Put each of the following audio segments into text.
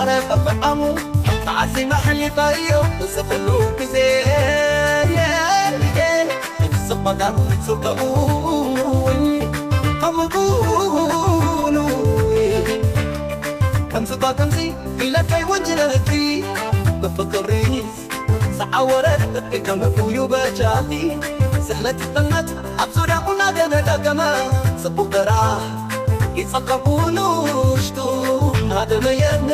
ኣረ ጠብዓሙ ተዓዚመ ሓሊፈዮ እዚ ኩሉ ግዜ። ስቕመታን ጽቡቕ ከምኡ ኩሉ ከምዚ ባ ከምዚ ኢለ ከይወንጅለኪ ብፍቕሪ ዝዓወረ ልቢ ከመይ እዩ በጃኺ? ስሕለት ጥልመት ኣብ ዙርያኹ እናደጋገመ፣ ጽቡቕ ጥራሕ ይጸቀም ውሽጡ እናደመየነ።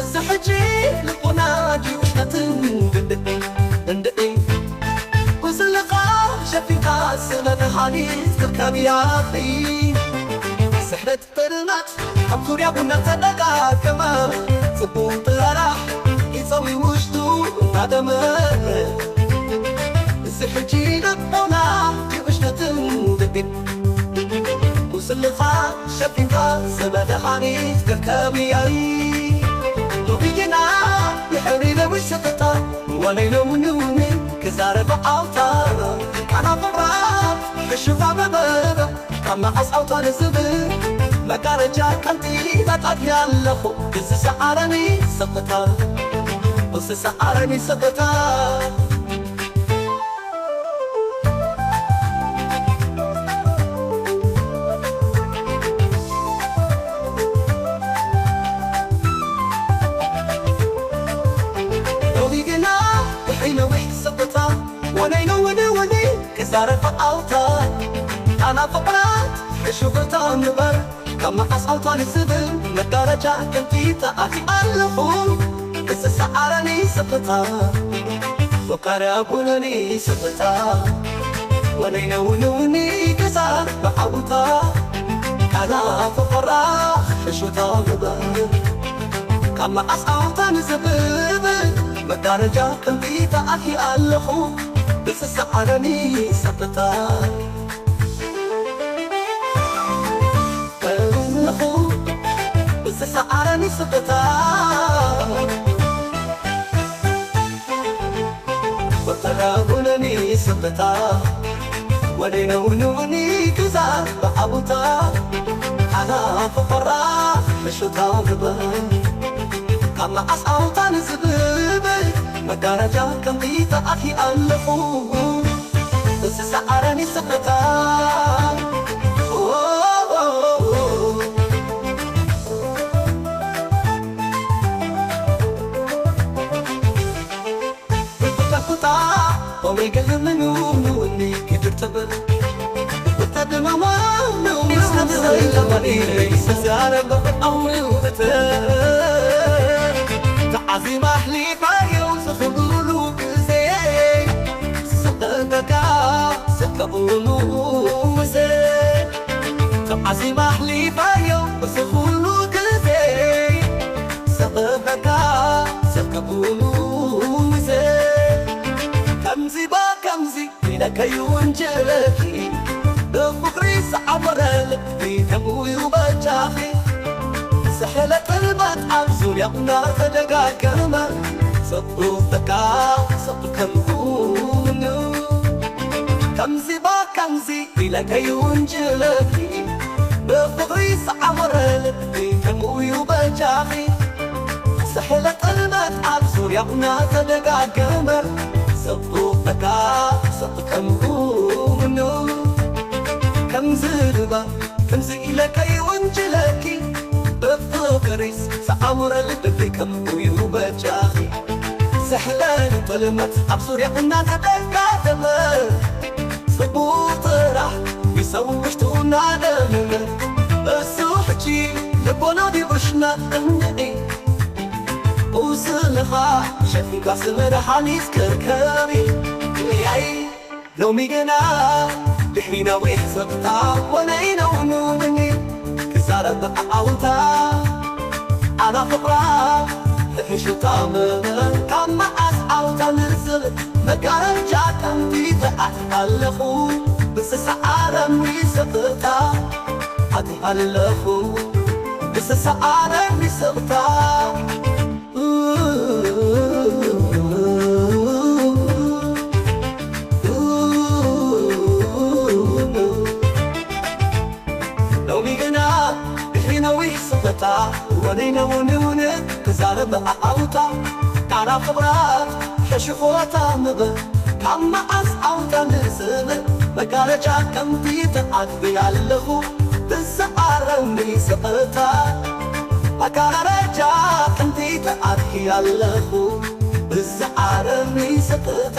እዚ ሕጂ ልቦና ድዩ ውሽጠትን እንድዒ፣ እንድዒ። ቁስልኻ ሸፊንካ ስለ መድሃኒት ክርከብያኺ። ስሕለት ጥልመት ኣብ ዙርያ ቡና ተደጋገመ፣ ጽቡቕ ጥራሕ ይጸዊ ውሽጡ እናደመ። እዚ ሕጂ ልቦና ይውሽነትን ልቢን፣ ቁስልኻ ሸፊንካ ስለ መድሃኒት ክርከብያይ። ሎሚና ድሕሪ ነዊሕ ስቕታ፣ ወለይ ሎምንውኒ ክዛረብ ዓውታ፣ ቃና ፍቕራ ሕሹኻ መበበ ካብ መዓስ ኣውታ ንዝብል መጋረጃ ቀንጢበ ኣትየ ኣለኹ። ብዝሰዓረኒ ስቕታ፣ ብዝሰዓረኒ ስቕታ። ሎሚ ግና ድሕሪ ነዊሕ ስቕታ፣ ወነይ ነውኒ ወኒ ክዛረብ ኣውታ፣ ቃና ፍቕራት ሕሹኽታ እምበር፣ ካብ መዓስ ኣውታ ንዝብል መጋረጃ ቀንጢበ ኣትየ ኣለኹ። ብዝሰዓረኒ ስቕታ፣ ፍቕሪ ኣጉለኒ ስቕታ፣ ወለይ ነውንውኒ ክዛረብ ዓውታ፣ ቃና ፍቕራ ሕሹኽታ እምበር፣ ካብ መዓስ ኣውታ ንዝብል መጋረጃ ቀንጢበ ኣትየ ኣለኹ። ብዝሰዓረኒ ስቕታ። ኣለኹ ብዝሰዓረኒ ስቕታ፣ ወተራጉነኒ ስቕታ፣ ወደይ ነውንውኒ ክዛረብ ዓውታ፣ ኣና ፍቕራ ምሽታ ግበር፣ ካብ መዓስ ኣውታ ንዝብል መጋረጃ ቀንጢበ ኣትየ ኣለኹ። ብዝሰዓረኒ ስቕታ። ቁጣ ቁጣ ኦሜ ገለመኑ ንውኒ ክድር ተብል። ቁጣ ደማማ ነው ምስ ነብሰይ ተማሪረ ይሰዛረብ ኣውልውተ። ተዓዚመ ኣሕሊፋዮ ዝኽብሉ ግዜ። ስቕታ ስቕታ ብሉ ምሰ ተዓዚመ ኣሕሊፋዮ እዚ ኩሉ ግዜ። ስቕታ ስቕታ ብሉ ምሰ ከምዚ ባ ከምዚ ኢለ ከይውንጅለኪ፣ ብፍቕሪ ዝዓወረ ልቢ ተምውዩ በጃኺ። ስሕለት ጥልመት ኣብ ዙርያና ተደጋገመ፣ ጽቡቕ በቃ ጽቡቕ ከምኡ ከምዚ ባ ከምዚ ኢለ ከይውንጅለኪ፣ ብፍቕሪ ዝዓወረ ልቢ ተምውዩ በጃኺ። ስሕለት ጥልመት ኣብ ዙርያና ተደጋገመ፣ ጽቡቕ በቃ ጽቡቕ ከምኡ ምኑ። ከምዚ ልባ ከምዚ ኢለ ከይውንጅለኪ፣ ብፍቕሪ ዝዓወረ ልቢ ከምኡ እዩ በጃኺ። ስሕለት ጥልመት ኣብ ዙርያና ተደጋገመ፣ ጽቡቕ ጥራሕ ይሰውሽ ትውና ደምመ። እሱ ሕጂ ልቦና ዲቡሽና እንድዒ። ቁስልኻ ሸፊንካ ስመ ደሓኒት ክርከቢ። ያይ ሎሚ ግና ድሕሪ ነዊሕ ስቕታ ወነይ ነውንውኒ ክዛረብ ዓውታ። ኣና ፍቕራ ሕሹታ ምበር ካብ መዓስ ዓውታ ንዝብል መጋረጃ ቀንጢበ ኣትየ ኣለኹ። ብዝሰዓረኒ ስቕታ ኣትየ ኣለኹ። ብዝሰዓረኒ ስቕታ። ሎሚ ግና ድሕሪ ነዊሕ ስቕታ ወደይ ነውንውነ ክዛረብ ኣዓውታ ቃና ፍቕራት ሸሽኾታ ምብር ካብ መዓዝ ዓውታ ንዝብል መጋረጃ ከምቲ ተዓትቢ ኣለኹ ብዝዓረኒ ስቕታ መጋረጃ ከምቲ ተዓትቢ ኣለኹ ብዝዓረኒ ስቕታ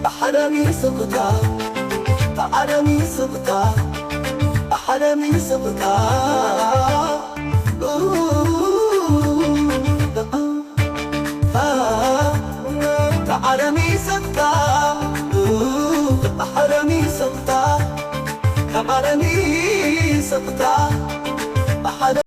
ብሓደሚ ስቕታ ብሓደሚ ስቕታ ብሓደሚ ስቕታ